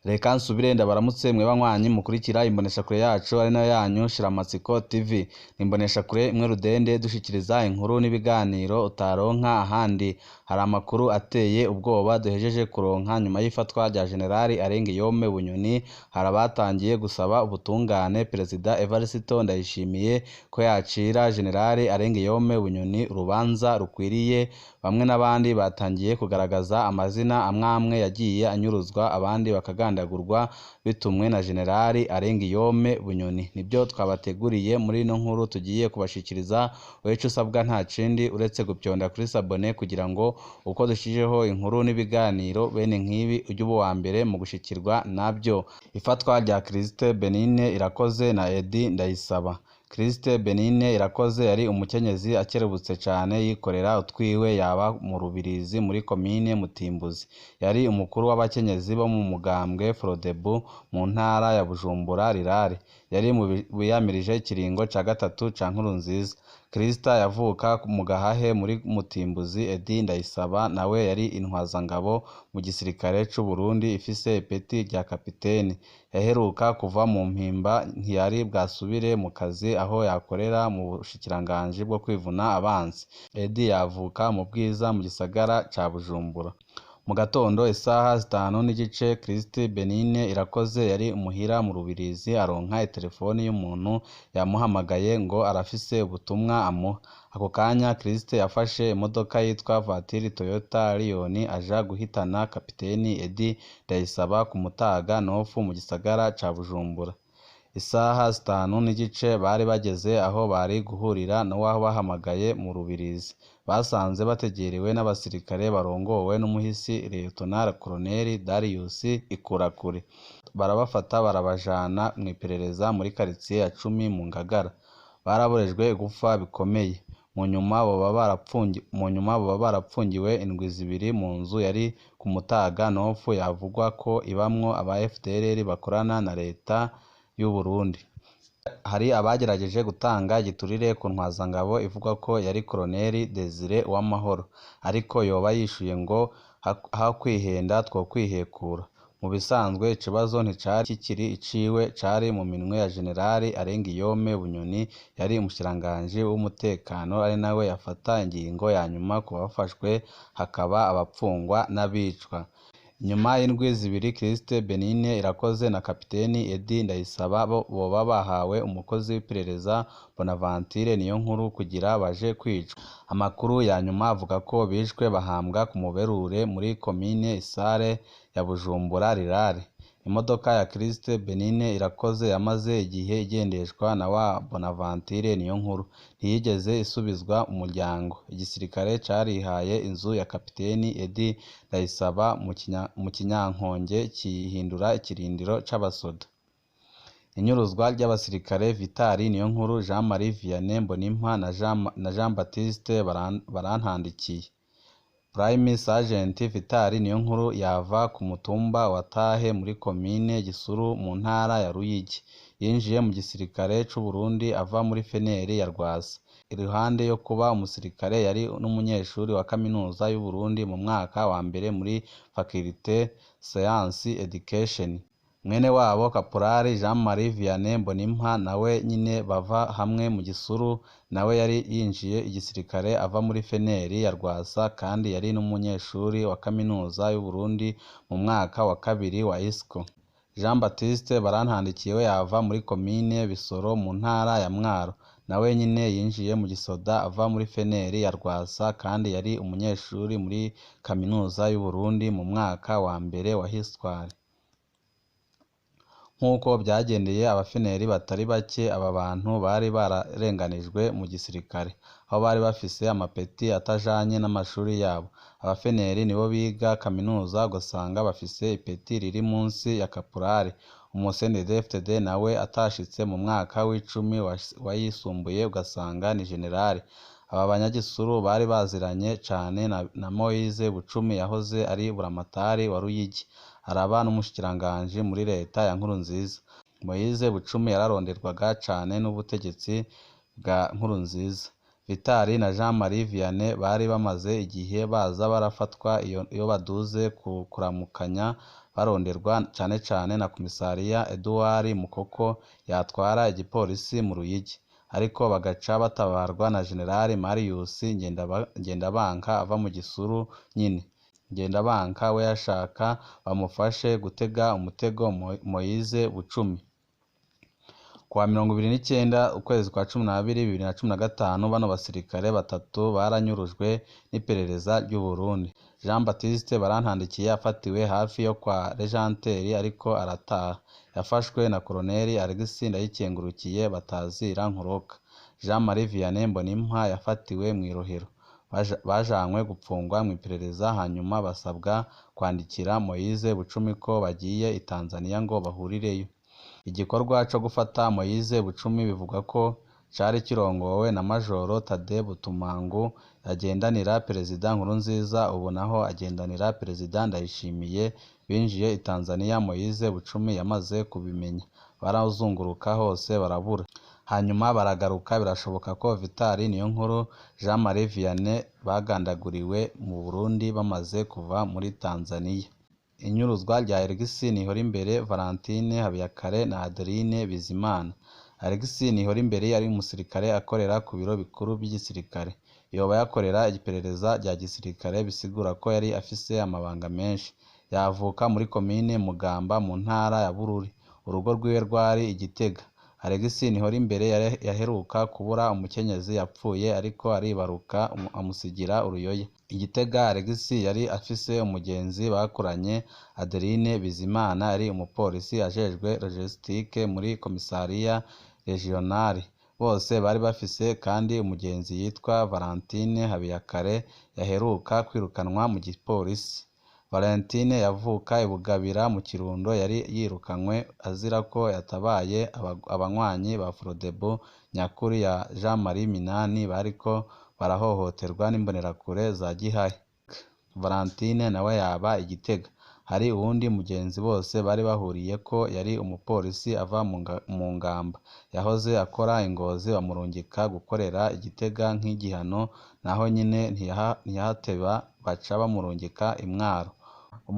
Reka nsubire ndabaramutse mwe banywanyi mukurikira imboneshakure yacu ari nayo yanyu Shiramatsiko TV. Ni imboneshakure imwe rudende dushikiriza inkuru n'ibiganiro utaronka ahandi. Hari amakuru ateye ubwoba duhejeje kuronka nyuma y'ifatwa rya Generali Arengiyome Bunyoni. Hari abatangiye gusaba ubutungane Perezida Evariste Ndayishimiye ko yacira Generali Arengiyome Bunyoni urubanza rukwiriye. Bamwe n'abandi batangiye kugaragaza amazina amwamwe yagiye anyuruzwa, abandi bakagandagurwa bitumwe na Generali Arengiyome Bunyoni. Nibyo twabateguriye muri ino nkuru tugiye kubashikiriza. Wewe ico usabwa nta kindi uretse gupyonda kuri sabone kugira ngo uko dushijeho inkuru n'ibiganiro bene nk'ibi ujye uba uwa mbere mu gushikirwa nabyo. Ifatwa rya Christ Benine Irakoze na Eddy Ndayisaba. Christ Benine Irakoze yari umukenyezi akerebutse cane, yikorera utwiwe, yaba mu Rubirizi muri komine Mutimbuzi. Yari umukuru w'abakenyezi bo mu mugambwe Frodebu mu ntara ya Bujumbura Rirare. Yari mu biyamirije ikiringo ca gatatu ca Nkurunziza. Christa yavuka mu Gahahe muri Mutimbuzi. Eddy Ndayisaba nawe yari intwazangabo mu gisirikare c'u Burundi ifise ipeti rya kapiteni. Yaheruka kuva mu mpimba, ntiyari bwasubire mu kazi aho yakorera mu bushikiranganji bwo kwivuna abansi. Eddy yavuka mu Bwiza mu gisagara ca Bujumbura. Mu gatondo isaha 5:15, Christ Benine Irakoze yari muhira mu Rubirizi, aronka itelefoni y'umuntu yamuhamagaye ngo arafise ubutumwa amuha. Ako kanya Christ yafashe imodoka yitwa Vatiri Toyota Lion aja guhitana kapiteni Eddy Ndayisaba ku Mutaga Nofu mu gisagara ca Bujumbura. Isaha 5:15 bari bageze aho bari guhurira n'uwabahamagaye mu Rubirizi. Basanze bategerewe n'abasirikare barongowe n'umuhisi Lieutenant Colonel Darius Ikurakure. Barabafata barabajana mw'iperereza muri quartier ya 10 mu Ngagara. Baraborejwe gupfa bikomeye. Mu nyuma boba barapfungiwe indwi 2 mu nzu yari ku Mutaga Nofu yavugwa ko ibamwo aba FDLR bakorana na leta y'u Burundi. Hari abagerageje gutanga igiturire ku ntwazangabo ivugwa ko yari Colonel Desire Uwamahoro, ariko yoba yishuye ngo ha kwihenda twokwihekura. Mu bisanzwe ikibazo nticari kikiri iciwe, cari mu minwe ya Generali Arengiyome Bunyoni yari umushikiranganji w'umutekano, ari nawe yafata ingingo ya nyuma ku bafashwe, hakaba abapfungwa n'abicwa. Nyuma y'indwi 2 Christ Benine Irakoze na kapiteni Eddy Ndayisaba boba bahawe umukozi w'iperereza Bonaventure Niyonkuru kugira baje kwicwa. Amakuru ya nyuma avuga ko bishwe bahambwa ku Muberure muri komine Isare ya Bujumbura Rirare. Imodoka ya Christ Benine Irakoze yamaze igihe igendeshwa na wa Bonaventure Niyonkuru, ntiyigeze isubizwa umuryango. Igisirikare carihaye inzu ya kapiteni Eddy Ndayisaba mu Kinyankonge kiyihindura ikirindiro c'abasoda. Inyuruzwa ry'abasirikare Vitali Niyonkuru, Jean Marie Vianney Mbonimpa na Jean Baptiste Barantandikiye. Prime Sergeant Vitali Niyonkuru yava ku mutumba wa Tahe muri komine Gisuru mu ntara ya Ruyigi. Yinjiye mu gisirikare c'u Burundi ava muri FNL ya Rwasa. Iruhande yo kuba umusirikare yari n'umunyeshuri wa kaminuza y'u Burundi mu mwaka wa mbere muri Faculté Science Education. Mwene wabo Kaporali Jean Marie Vianney Mbonimpa nawe nyine bava hamwe mu Gisuru, nawe yari yinjiye igisirikare ava muri FNL ya Rwasa kandi yari n'umunyeshuri wa kaminuza y'u Burundi mu mwaka wa kabiri wa ISCO. Jean Baptiste Barantandikiye we yava muri komine Bisoro mu ntara ya Mwaro, nawe nyine yinjiye mu gisoda ava muri FNL ya Rwasa kandi yari umunyeshuri muri kaminuza y'u Burundi mu mwaka wa mbere wa Histoire. Nk'uko byagendeye abafeneri batari bake, aba bantu bari bararenganijwe mu gisirikare, aho bari bafise amapeti atajanye n'amashuri yabo. Abafeneri nibo biga kaminuza ugasanga bafise ipeti riri munsi ya kapurari. Umu-CNDD-FDD nawe atashitse mu mwaka w'icumi wayisumbuye ugasanga ni generali. Aba banyagisuru bari baziranye cane na Moise Bucumi yahoze ari buramatari wa Ruyigi, araba n'umushikiranganji muri leta ya Nkurunziza. Moise Bucumi yararonderwaga cane n'ubutegetsi bwa Nkurunziza. Vitali na Jean Marie Vianney bari bamaze igihe baza barafatwa iyo baduze kuramukanya. baronderwa cane cane na komisariya Edouard Mukoko yatwara igipolisi mu Ruyigi, ariko bagaca batabarwa na General Marius Ngendabanka ava mu Gisuru nyene. Ngendabanka we yashaka bamufashe gutega umutego Moise Bucumi. Kuwa 29 ukwezi kwa 12 2015 bano basirikare batatu baranyurujwe n'iperereza ry'u Burundi. Jean Baptiste Barantandikiye afatiwe hafi yo kwa Regenteri ariko arataha. Yafashwe na Colonel Alexis Ndayikengurukiye batazira Nkoroka. Jean Marie Vianney Mbonimpa yafatiwe mw'i Rohero. Bajanywe gupfungwa mw'iperereza hanyuma basabwa kwandikira Moise Bucumi ko bagiye i Tanzania ngo bahurireyo. Igikorwa co gufata Moise Bucumi bivugwa ko cari kirongowe na Majoro Tade Butumangu agendanira Perezida Nkurunziza, ubu naho agendanira Perezida Ndayishimiye. Binjiye i Tanzania Moise Bucumi yamaze kubimenya, barazunguruka hose barabura, hanyuma baragaruka. Birashoboka ko Vital Niyonkuru, Jean Marie Vianney bagandaguriwe mu Burundi bamaze kuva muri Tanzania. Inyuruzwa rya Alexis Nihorimbere, Valentine Habiyakare na Adeline Bizimana. Alexis Nihorimbere yari umusirikare akorera ku biro bikuru by'igisirikare. Yoba yakorera iperereza rya gisirikare, bisigura ko yari afise amabanga menshi. Yavuka muri komine Mugamba mu ntara ya Bururi. Urugo rwiwe rwari i Gitega. Alexis Nihorimbere yaheruka kubura umukenyezi yapfuye ariko aribaruka amusigira uruyoya. I Gitega Alexis yari afise umugenzi bakuranye Adeline Bizimana, yari umupolisi ajejwe logistique muri komisariya regionale. Bose bari bafise kandi umugenzi yitwa Valentine Habiyakare yaheruka kwirukanwa mu gipolisi. Valentine yavuka i Bugabira mu Kirundo, yari yirukanywe azira ko yatabaye abanywanyi ba Frodebu nyakuri ya Jean Marie Minani bariko barahohoterwa n'imbonerakure za Gihahe. Valentine nawe yaba i Gitega. Hari uwundi mugenzi bose bari bahuriyeko, yari umupolisi ava mu Ngamba. Yahoze akora i Ngozi bamurungika gukorera i Gitega nk'igihano, naho nyene ntiyahateba baca bamurungika i Mwaro. Uwo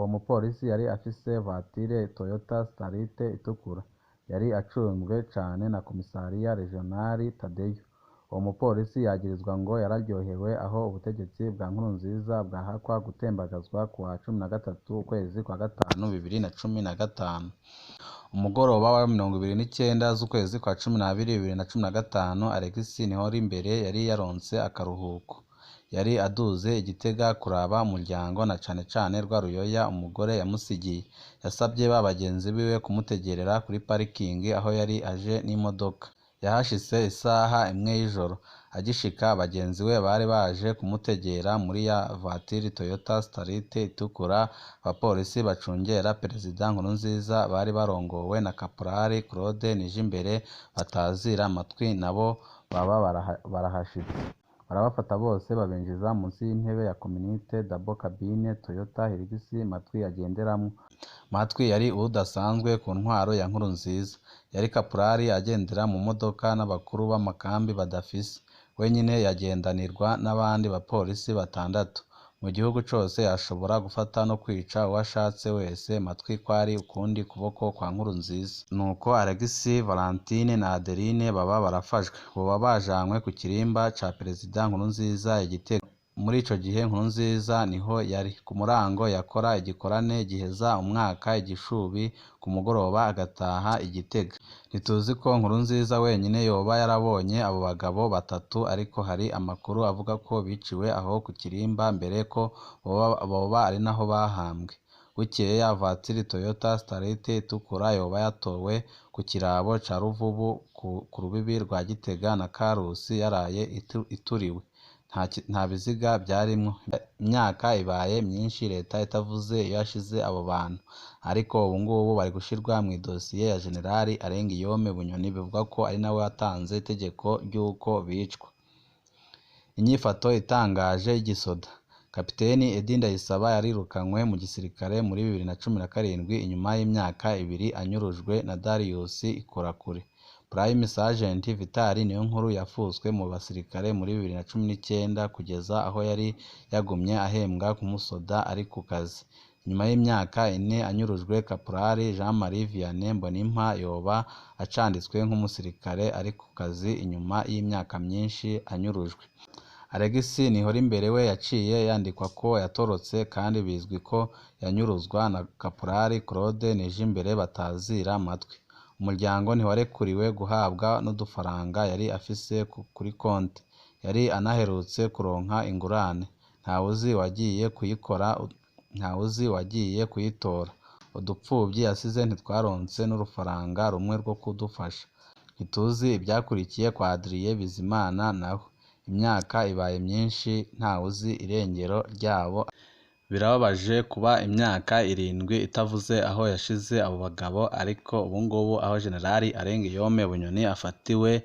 mupolisi yari afise vatire Toyota Starlet itukura. Yari acunzwe cane na komisariya regional Tadeyo. Uwo mupolisi yagirizwa ngo yararyohewe aho ubutegetsi bwa Nkurunziza bwahakwa gutembagazwa kuwa 13 ukwezi kwa gatanu 2015. Umugoroba wa 29 z'ukwezi kwa 12 2015 Alexis Nihorimbere yari yaronse akaruhuko. Yari aduze i Gitega kuraba umuryango na cane cane rwa ruyoya umugore yamusigiye. Yasabye ba bagenzi biwe kumutegerera kuri parikingi aho yari aje n'imodoka. Yahashitse isaha imwe y'ijoro. Agishika bagenzi we bari baje kumutegera muri ya vatiri Toyota Starlet itukura. Abapolisi bacungera Perezida Nkurunziza bari barongowe na Kaporali Claude Nijimbere batazira amatwi, nabo baba barahashitse. Barabafata bose babinjiza munsi y'intebe ya communite double cabine Toyota Hilux Matwi agenderamwo. Matwi yari uwudasanzwe ku ntwaro ya Nkurunziza. Yari kaporali agendera mu modoka n'abakuru b'amakambi badafise. Wenyine yagendanirwa n'abandi bapolisi batandatu. Mu gihugu cose yashobora gufata no kwica uwo ashatse wese. Matwi kwari ukundi kuboko kwa Nkurunziza. Nuko Alexis, Valentine na Adeline baba barafashwe. Boba bajanywe ku kirimba ca Perezida Nkurunziza i Gitega. Muri ico gihe Nkurunziza niho yari. Ku murango yakora igikorane giheza umwaka i Gishubi, ku mugoroba agataha i Gitega. Ntituzi ko Nkurunziza wenyine yoba yarabonye abo bagabo batatu, ariko hari amakuru avuga ko biciwe aho ku kirimba mbere ko boba ari naho bahambwe. Bukeye ya vatiri Toyota Starlet itukura yoba yatowe ku kirabo ca Ruvubu ku rubibi rwa Gitega na Karusi yaraye ituriwe. Nta biziga vyarimwo. Imyaka ibaye myinshi leta itavuze iyo yashize abo bantu, ariko ubu ngubu bari gushirwa mw'idosiye ya Generali Arengiyome Bunyoni, bivugwa ko ari nawe watanze itegeko ry'uko bicwa. Inyifato itangaje y'igisoda. Kapiteni Eddy Ndayisaba yarirukanywe mu gisirikare muri 2017 inyuma y'imyaka ibiri anyurujwe na Darius Ikorakure. Prime Sergeant Vital Niyonkuru yafuswe mu basirikare muri 2019 kugeza aho yari yagumye ahembwa nk'umusoda ari ku kazi. Inyuma y'imyaka 4 anyurujwe, Kaporali Jean Marie Vianney Mbonimpa yoba acanditswe nk'umusirikare ari ku kazi inyuma y'imyaka myinshi anyurujwe. Alex Nihorimbere we yaciye yandikwa ko yatorotse kandi bizwi ko yanyuruzwa na Kaporali Claude Nijimbere batazira amatwi. Umuryango ntiwarekuriwe guhabwa n'udufaranga yari afise kuri konti. Yari anaherutse kuronka ingurane. Ntawuzi uwagiye kuyikora, ntawuzi uwagiye kuyitora. Udupfuvyi yasize ntitwaronse n'urufaranga rumwe rwo kudufasha. Ntituzi ivyakurikiye kwa Adrien Bizimana naho. Imyaka ibaye myinshi ntawuzi irengero ryabo. Birababaje kuba imyaka 7 itavuze aho yashize abo bagabo, ariko ubungubu aho Generali Alain-Guillaume Bunyoni afatiwe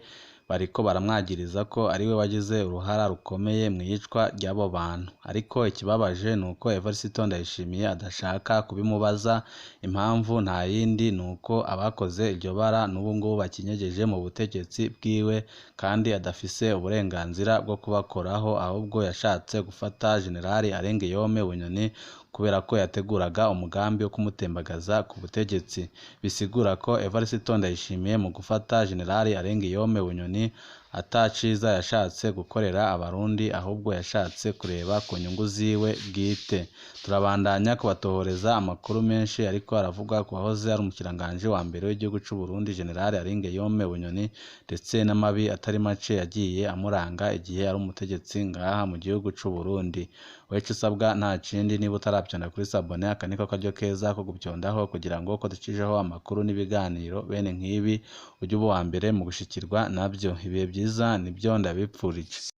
bariko baramwagiriza ko ariwe wagize uruhara rukomeye mw'iyicwa ry'abo bantu. Ariko ikibabaje nuko Evariste Ndayishimiye adashaka kubimubaza, impamvu nta yindi nuko abakoze iryo bara n'ubungubu bakinyegeje mu butegetsi bwiwe kandi adafise uburenganzira bwo kubakoraho, ahubwo yashatse gufata Generali Alain-Guillaume Bunyoni kubera ko yateguraga umugambi wo kumutembagaza ku butegetsi. Bisigura ko Evariste Ndayishimiye mu gufata Generali Alain-Guillaume Bunyoni ata ciza yashatse gukorera Abarundi, ahubwo yashatse kureba ku nyungu ziwe bwite. Turabandanya kubatohoreza amakuru menshi ariko aravugwa ku wahoze ari umushikiranganji wa mbere w'igihugu c'u Burundi Generali Alain-Guillaume Bunyoni, ndetse n'amabi atari make yagiye amuranga igihe ari umutegetsi ngaha mu gihugu c'u Burundi. Wewe ico usabwa nta kindi, niba utaravyonda kuri sabone, aka niko karyo keza ko guvyondaho kugira ngo ko ducishaho amakuru n'ibiganiro bene nk'ibi ujye uba uwa mbere mu gushikirwa navyo. Ibihe vyiza nivyo ndabipfurije.